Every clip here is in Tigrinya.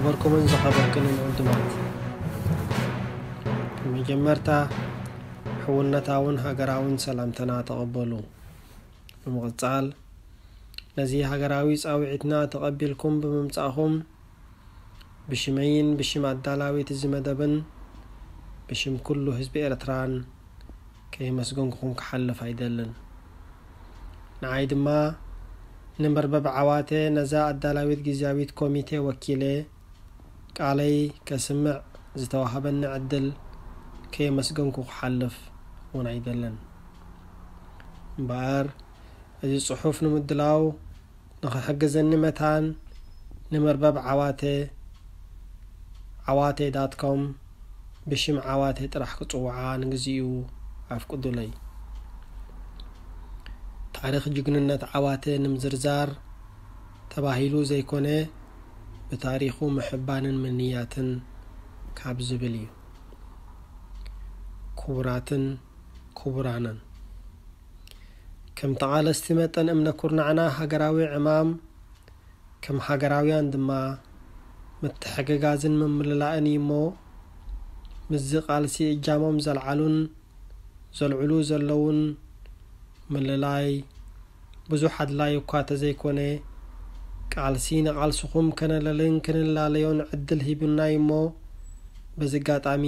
ዝኸበርኩምን ዝኸበርክንን ዕዱማት፣ ብመጀመርታ ሕውነታውን ሃገራውን ሰላምታና ተቐበሉ። ብምቕጻል፣ ነዚ ሃገራዊ ጻውዒትና ተቐቢልኩም ብምምጻእኹም፣ ብሽመይን ብሽም ኣዳላዊት እዚ መደብን ብሽም ኩሉ ህዝቢ ኤርትራን ከየመስገንኩኹም ክሓልፍ ኣይደልን። ንዓይ ድማ ንመርበብ ዓዋተ፣ ነዛ ኣዳላዊት ግዝያዊት ኮሚቴ ወኪለ፣ ቃለይ ከስምዕ ዝተዋህበኒ ዕድል ከየመስገንኩ ክሓልፍ እውን ኣይደልን። እምበኣር፣ እዚ ጽሑፍ ንምድላው ንኽሕግዘኒ መታን ንመርበብ ዓዋተ፣ ዓዋተ ዳት ኮም፣ ብሽም ዓዋተ ጥራሕ ክጽውዓ ንግዚኡ ኣፍቅዱለይ። ታሪኽ ጅግንነት ዓዋተ ንምዝርዛር ተባሂሉ ዘይኮነ፣ ብታሪኹ ምሕባንን ምንያትን ካብ ዝብል እዩ። ክቡራትን ክቡራንን፣ ከም ተቓለስቲ መጠን እምነ ኩርናዕና ሃገራዊ ዕማም፣ ከም ሃገራውያን ድማ ምትሕግጋዝን ምምልላእን እዩ እሞ፣ ምስዚ ቃልሲ እጃሞም ዘልዓሉን ዘልዕሉ ዘለውን ምልላይ ብዙሕ ኣድላይ እኳ ተዘይኮነ፣ ቃልሲ ንቓልስኹም ከነለልን ክንላለዮን ዕድል ሂቡና እዩ እሞ፣ በዚ ኣጋጣሚ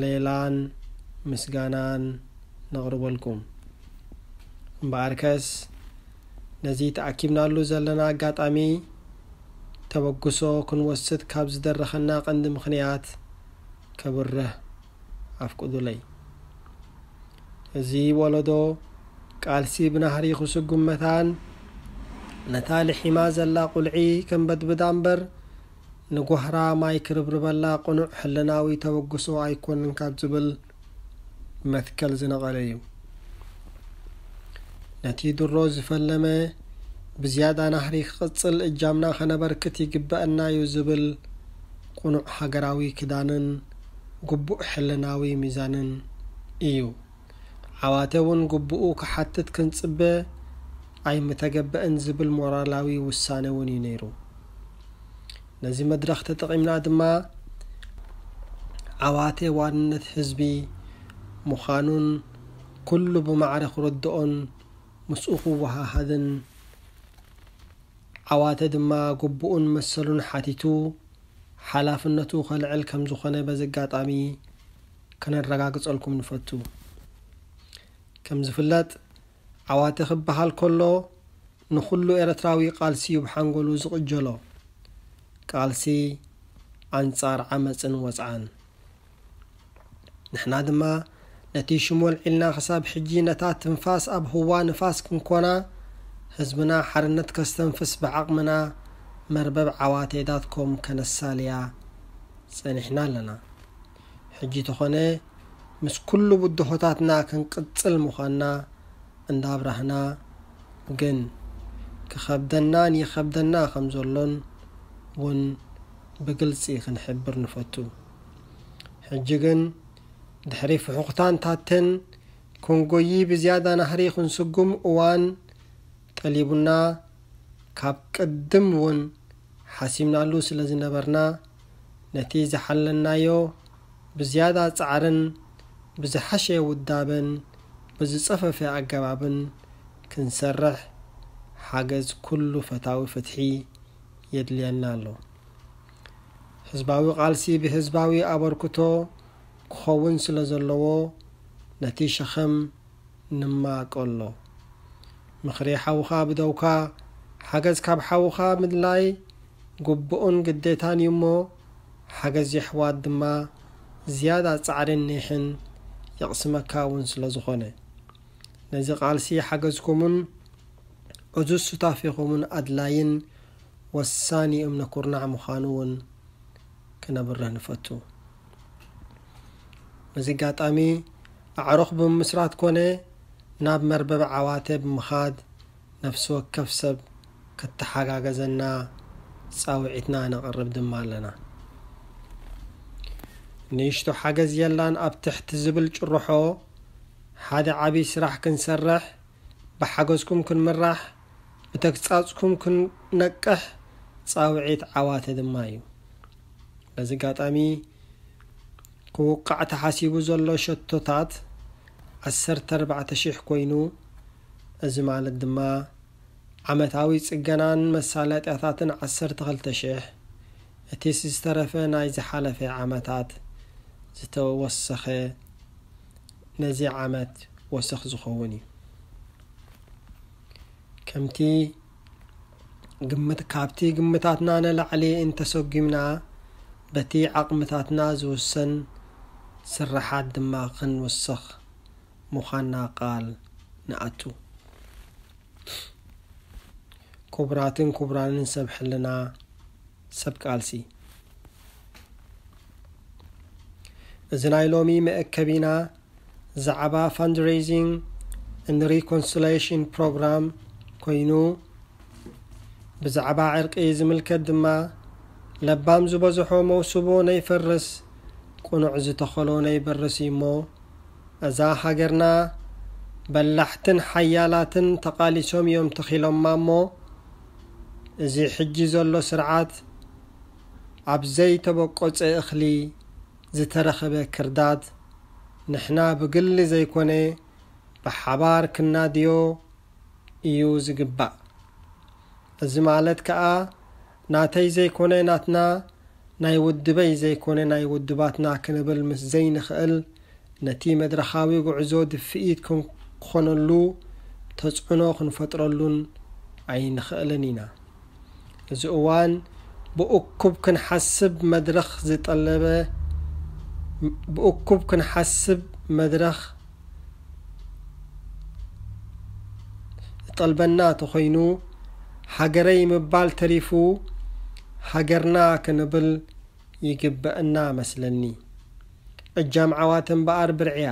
ሌላን ምስጋናን ነቕርበልኩም። እምበኣርከስ፣ ነዚ ተኣኪብናሉ ዘለና ኣጋጣሚ ተበግሶ ክንወስድ ካብ ዝደረኸና ቀንዲ ምኽንያት ከብርህ ኣፍቅዱለይ። እዚ ወለዶ ቃልሲ ብናህሪ ክስጉም መታን፣ ነታ ልሒማ ዘላ ቁልዒ ከም በድብዳ እምበር፣ ንጓህራ ማይ ክርብርበላ ቅኑዕ ሕልናዊ ተበግሶ ኣይኮንን ካብ ዝብል መትከል ዝነቐለ እዩ። ነቲ ድሮ ዝፈለመ ብዝያዳ ናህሪ ክቕጽል እጃምና ከነበርክት ይግበአና እዩ ዝብል ቅኑዕ ሃገራዊ ክዳንን ግቡእ ሕልናዊ ሚዛንን እዩ። ዓዋተ እውን ግቡኡ ክሓትት ክንጽበ ኣይምተገበእን ዝብል ሞራላዊ ውሳነ እውን እዩ ነይሩ። ነዚ መድረኽ ተጠቒምና ድማ ዓዋተ ዋንነት ህዝቢ ምዃኑን ኩሉ ብማዕረ ክርድኦን ምስኡ ክወሃሃድን፣ ዓዋተ ድማ ግቡኡን መሰሉን ሓቲቱ ሓላፍነቱ ከልዕል ከም ዝኾነ በዚ ኣጋጣሚ ከነረጋግጸልኩም ንፈቱ። ከም ዝፍለጥ፣ ዓዋተ ክበሃል ከሎ ንኹሉ ኤርትራዊ ቃልሲ እዩ ብሓንጎሉ ዝቕጀሎ። ቃልሲ ኣንጻር ዓመጽን ወጽዓን። ንሕና ድማ ነቲ ሽሙ ኣልዒልና ክሳብ ሕጂ ነታ ትንፋስ ኣብ ህዋ ንፋስ ክንኮና፣ ህዝብና ሓርነት ከስተንፍስ ብዓቕምና መርበብ ዓዋተ ዳት ኮም ከነሳልያ ጸኒሕና ኣለና። ሕጂ ተኾነ ምስ ኩሉ ብድሆታትና ክንቅጽል ምዃንና እንዳብራህና፣ ግን ክኸብደናን ይኸብደና ከም ዘሎን እውን ብግልጺ ክንሕብር ንፈቱ። ሕጂ ግን ድሕሪ ፍሑኽታን ታተን ክንጎዪ ብዝያዳ ናህሪ ክንስጉም እዋን ጠሊቡና፣ ካብ ቅድም እውን ሓሲብናሉ ስለ ዝነበርና፣ ነቲ ዝሓለናዮ ብዝያዳ ጻዕርን ብዝሓሸ ውዳበን ብዝጸፈፈ ኣገባብን ክንሰርሕ ሓገዝ ኩሉ ፈታዊ ፍትሒ የድልየና ኣሎ። ህዝባዊ ቃልሲ ብህዝባዊ ኣበርክቶ ክኸውን ስለ ዘለዎ፣ ነቲ ሸኸም ንማቀሎ። ምኽሪ ሓውኻ ብደውካ፣ ሓገዝ ካብ ሓውኻ ምድላይ ግቡእን ግዴታን እዩ እሞ፣ ሓገዝ የሕዋት ድማ ዝያዳ ጻዕርን ኒሕን የቕስመካ እውን ስለ ዝኾነ፣ ነዚ ቃልሲ ሓገዝኩምን ዕዙዝ ሱታፌኹምን ኣድላይን ወሳኒ እምነ ኩርናዕ ምዃኑ እውን ክነብርህ ንፈቱ። በዚ ኣጋጣሚ፣ ኣዕሩኽ ብምምስራት ኮነ ናብ መርበብ ዓዋተ ብምኻድ፣ ነፍሲ ወከፍ ሰብ ከተሓጋገዘና ጻውዒትና ነቕርብ ድማ ኣለና። ንእሽቶ ሓገዝ የላን ኣብ ትሕቲ ዝብል ጭርሖ፣ ሓደ ዓቢ ስራሕ ክንሰርሕ፣ ብሓገዝኩም ክንምራሕ፣ ብተግጻጽኩም ክንነቅሕ፣ ጻውዒት ዓዋተ ድማ እዩ። በዚ ኣጋጣሚ ክውቃዕ ተሓሲቡ ዘሎ ሸቶታት ዓሰርተ ኣርባዕተ ሽሕ ኮይኑ፣ እዚ ማለት ድማ ዓመታዊ ጽገናን መሳለጥያታትን ዓሰርተ ክልተ ሽሕ፣ እቲ ዝተረፈ ናይ ዝሓለፈ ዓመታት ዝተወሰኸ ነዚ ዓመት ወሰኽ ዝኸውን እዩ። ከምቲ ግምት ካብቲ ግምታትና ንላዕሊ እንተሰጉምና፣ በቲ ዓቕምታትና ዝውሰን ስራሓት ድማ ክንውስኽ ምዃንና ቃል ንኣቱ። ክቡራትን ክቡራንን ሰብ ሕልና፣ ሰብ ቃልሲ፣ እዚ ናይ ሎሚ መእከቢና ዛዕባ Fundraising and Reconciliation Program ኮይኑ፣ ብዛዕባ ዕርቂ ዝምልከት ድማ፣ ለባም ዝበዝሖ መውስቦ ነይፈርስ፣ ቅኑዕ ዝተኸሎ ነይበርስ እዩ እሞ፣ እዛ ሃገርና በላሕትን ሓያላትን ተቓሊሶም እዮም ተኺሎማ እሞ፣ እዚ ሕጂ ዘሎ ስርዓት ኣብ ዘይተበቆጸ እኽሊ ዝተረኸበ ክርዳድ፣ ንሕና ብግሊ ዘይኮነ ብሓባር ክናድዮ እዩ ዝግባእ። እዚ ማለት ከኣ፣ ናተይ ዘይኮነ ናትና፣ ናይ ውድበይ ዘይኮነ ናይ ውድባትና ክንብል ምስ ዘይንኽእል፣ ነቲ መድረኻዊ ጉዕዞ ድፍኢት ክንኮነሉ ተጽዕኖ ክንፈጥረሉን ኣይንኽእልን ኢና። እዚ እዋን ብእኩብ ክንሓስብ መድረኽ ዝጠለበ፣ ብእኩብ ክንሓስብ መድረኽ ዝጠልበና ተኾይኑ፣ ሃገረይ ምባል ተሪፉ፣ ሃገርና ክንብል ይግበእና መስለኒ። እጃም ዓዋተ እምበኣር ብርዕያ፣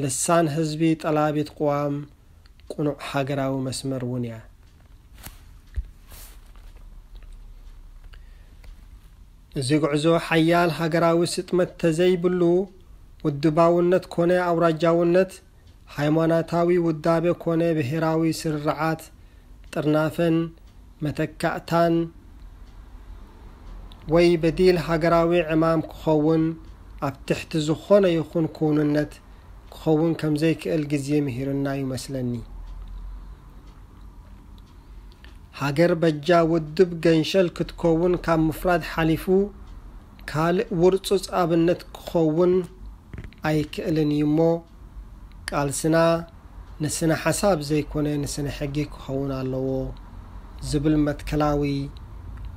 ልሳን ህዝቢ ጠላቢት ቅዋም፣ ቅኑዕ ሃገራዊ መስመር እውን እያ። እዚ ጉዕዞ ሓያል ሃገራዊ ስጥመት ተዘይብሉ፣ ውድባውነት ኮነ ኣውራጃውነት፣ ሃይማኖታዊ ውዳበ ኮነ ብሄራዊ ስርርዓት፣ ጥርናፈን መተካእታን ወይ በዲል ሃገራዊ ዕማም ክኸውን፣ ኣብ ትሕቲ ዝኾነ ይኹን ክውንነት ክኸውን ከም ዘይክእል ግዜ ምሂሩና እዩ መስለኒ። ሃገር በጃ ውድብ ገንሸል ክትከውን ካብ ምፍራድ ሓሊፉ ካልእ ውርጹጽ ኣብነት ክኸውን ኣይክእልን እዩ እሞ፣ ቃልስና ንስነ ሓሳብ ዘይኮነ ንስነ ሕጊ ክኸውን ኣለዎ ዝብል መትከላዊ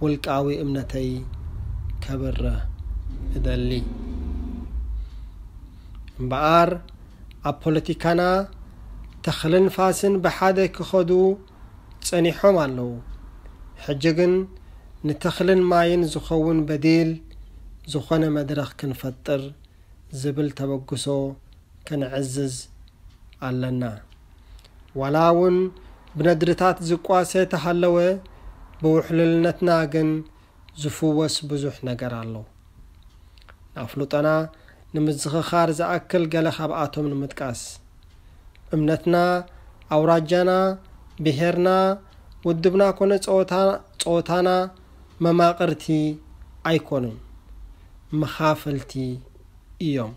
ውልቃዊ እምነተይ ከብርህ እደሊ። እምበኣር፣ ኣብ ፖለቲካና ተኽልን ፋስን ብሓደ ክኸዱ ጸኒሖም ኣለዉ። ሕጂ ግን ንተኽልን ማይን ዝኸውን በዲል ዝኾነ መድረኽ ክንፈጥር ዝብል ተበግሶ ከነዕዝዝ ኣለና። ዋላ እውን ብነድርታት ዝቋሰ ተሃለወ፣ ብውሕልልነትና ግን ዝፍወስ ብዙሕ ነገር ኣሎ። ንኣፍልጦና ንምዝኽኻር ዝኣክል ገለ ካብኣቶም ንምጥቃስ፣ እምነትና፣ ኣውራጃና፣ ብሄርና፣ ውድብና ኮነ ጸወታ-፣ ጸወታና መማቕርቲ ኣይኮኑን፣ መኻፈልቲ እዮም።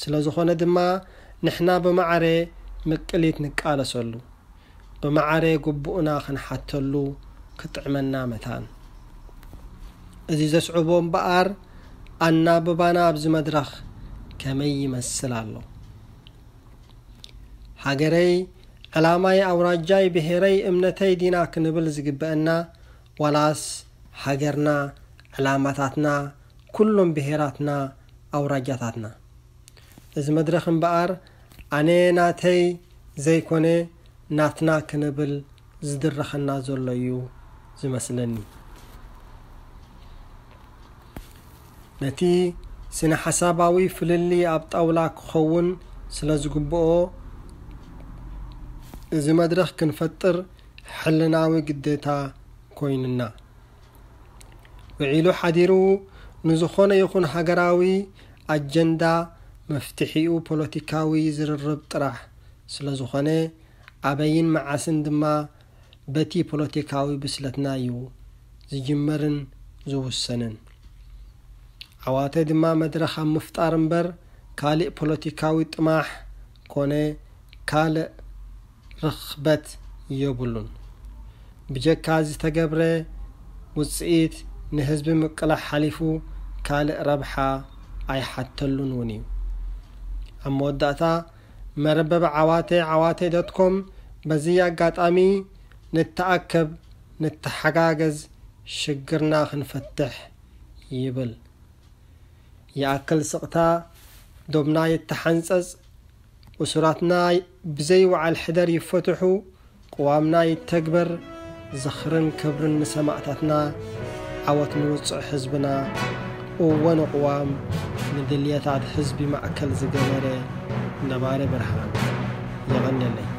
ስለ ዝኾነ ድማ ንሕና ብማዕረ ምቅሊት ንቃለሰሉ፣ ብማዕረ ግቡእና ክንሓተሉ ክጥዕመና መታን። እዚ ዘስዕቦ እምበኣር ኣናብባና ኣብዚ መድረኽ ከመይ ይመስል ኣሎ? ሃገረይ፣ ዕላማይ፣ ኣውራጃይ፣ ብሄረይ፣ እምነተይ ዲና ክንብል ዝግበአና፣ ዋላስ ሃገርና፣ ዕላማታትና፣ ኩሎም ብሄራትና፣ ኣውራጃታትና? እዚ መድረኽ እምበኣር ኣነ ናተይ ዘይኮነ ናትና ክንብል ዝድረኸና ዘሎ እዩ ዝመስለኒ። ነቲ ስነ ሓሳባዊ ፍልልይ ኣብ ጣውላ ክኸውን ስለ ዝግብኦ፣ እዚ መድረኽ ክንፈጥር ሕልናዊ ግዴታ ኮይኑና። ውዒሉ ሓዲሩ ንዝኾነ ይኹን ሃገራዊ ኣጀንዳ መፍትሒኡ ፖለቲካዊ ዝርርብ ጥራሕ ስለ ዝኾነ፣ ኣበይን መዓስን ድማ በቲ ፖለቲካዊ ብስለትና እዩ ዝጅመርን ዝውሰንን። ዓዋተ ድማ መድረኽ ኣብ ምፍጣር እምበር ካልእ ፖለቲካዊ ጥማሕ ኮነ ካልእ ርኽበት የብሉን። ብጀካ ዝተገብረ ውጽኢት ንህዝቢ ምቅላሕ ሓሊፉ ካልእ ረብሓ ኣይሓተሉን እውን እዩ። ኣብ መወዳእታ መረበብ ዓዋተ ዓዋተ ዶት ኮም በዚ ኣጋጣሚ ንተኣከብ፣ ንተሓጋገዝ፣ ሽግርና ክንፈትሕ ይብል። ይኣክል ስቕታ፣ ዶብና ይተሓንጸጽ፣ እሱራትና ብዘይ ወዓል ሕደር ይፈትሑ፣ ቅዋምና ይተግበር፣ ዝኽርን ክብርን ንሰማእታትና፣ ዓወት ንውጹዕ ህዝብና። እወ ንቅዋም፣ ንድልየታት ህዝቢ ማእከል ዝገበረ ነባሪ ብርሃን። የቐንየለይ።